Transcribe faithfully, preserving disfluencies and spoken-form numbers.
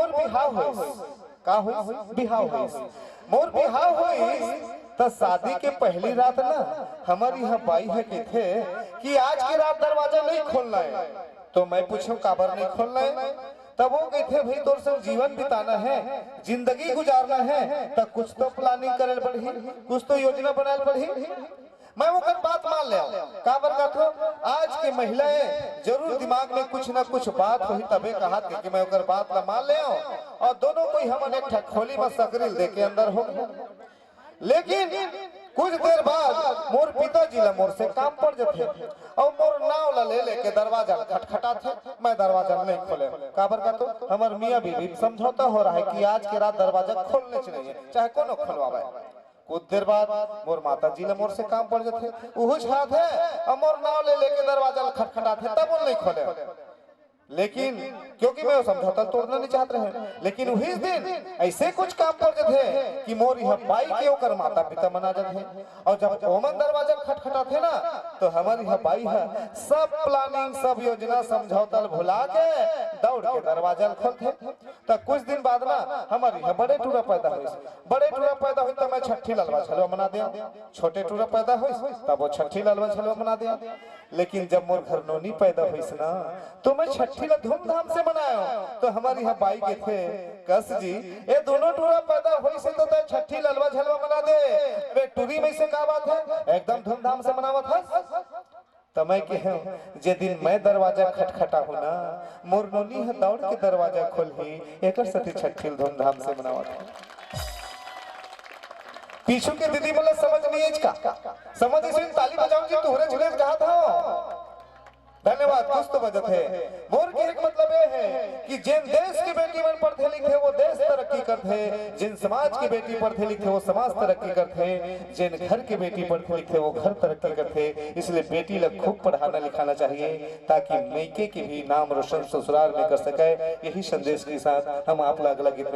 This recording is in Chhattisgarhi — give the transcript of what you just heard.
मोर बिहाव होइस। का होइस? बिहाव होइस। मोर बिहाव होइस, त शादी के पहली रात ना, हमर इहाँ बाई ह कहिथे कि आज के रात दरवाजा नहीं खोलना है। तो मैं पूछूं, काबर नहीं खोलना है? तब वो कहिथे, भाई, तोर संग जीवन बिताना है, जिंदगी गुजारना है, त कुछ तो planning करे ल पड़ही, कुछ तो योजना बनाए ल पड़ही। मैं ओकर बात मान ले, काबर कथो, आज के महिला ए जरूर दिमाग में कुछ ना कुछ बात होही, तबे कहत हे कि मैं ओकर बात ला मान ले। और दोनों कोई हमन एक ठा खोली में सकरी ल दे के अंदर हो गए। लेकिन कुछ देर बाद मोर पिताजी ला मोर से काम पड़ जथे, और मोर नाव ला ले लेके दरवाजा ल खटखटाथे। मैं दरवाजा ल नहीं खोले, काबर कथो, हमर मियाँ बीबी समझौता हो रहा है कि आज के रात दरवाजा खोलने च नहीं है, चाहे कोनो खोलवावे। कुछ देर बाद मोर माता जी ला मोर से काम पड़ जथे, उहू चाहत हे, और मोर नाव ले लेके दरवाजा ल खटखटाथे, तब वो नहीं खोले। लेकिन क्योंकि मैं वो समझौता तोड़ना नहीं चाहत रहे, लेकिन वही दिन ऐसे कुछ काम पड़ जथे कि मोर यह बाई के ओकर माता पिता मन आ जथे, और जब ओमन दरवाजा ल खटखटाथे ना, तो हमर यह बाई ह सब planning, सब योजना, समझौता ल भुला के दौड़ के दरवाजा ल खोलथे। त कुछ दिन बाद ना हमर इहाँ बड़े टूरा पैदा होइस। बड़े टूरा पैदा होइस त मैं छट्ठी ललवा झलवा मना देंव। छोटे टूरा पैदा होइस तब वो छट्ठी ललवा झलवा मना देंव। लेकिन जब मोर घर नोनी पैदा होइस ना, तो मैं छट्ठी ला धूमधाम से मनाएंव। तो हमर इहाँ बाई कहिथे, कस जी, ए दोनों टूरा पैदा होइस हे तो तैं छट्ठी ललवा झलवा मना दे, अरे टूरी में से का बात है, एकदम धूमधाम से मनावत हस। त मैं कहेंव, जे दिन मैं दरवाजा खटखटाहूं ना, मोर नोनी ह दौड़ के दरवाजा खोलही, एकर सेती छट्ठी ल धूमधाम से मनावत हन। पीछू के दीदी मन ला समझ नहीं आइस का? समझ आइस त ताली बजाव जी, तुहरे झुले कहा था। धन्यवाद, कुछ तो बजत हे। मोर कहे के मतलब ये है कि जिन देश के बेटी मन पढ़थे लिखथे, वो देश तरक्की करथे। जिन समाज के बेटी पढ़थे लिखथे, वो समाज तरक्की करथे। जिन घर के बेटी पढ़थे लिखथे, वो घर तरक्की करथे। इसलिए बेटी ला खूब पढ़ाना लिखाना चाहिए, ताकि मइके के भी नाम रोशन ससुराल में कर सके। यही संदेश के साथ हम आप ला अगला गीत में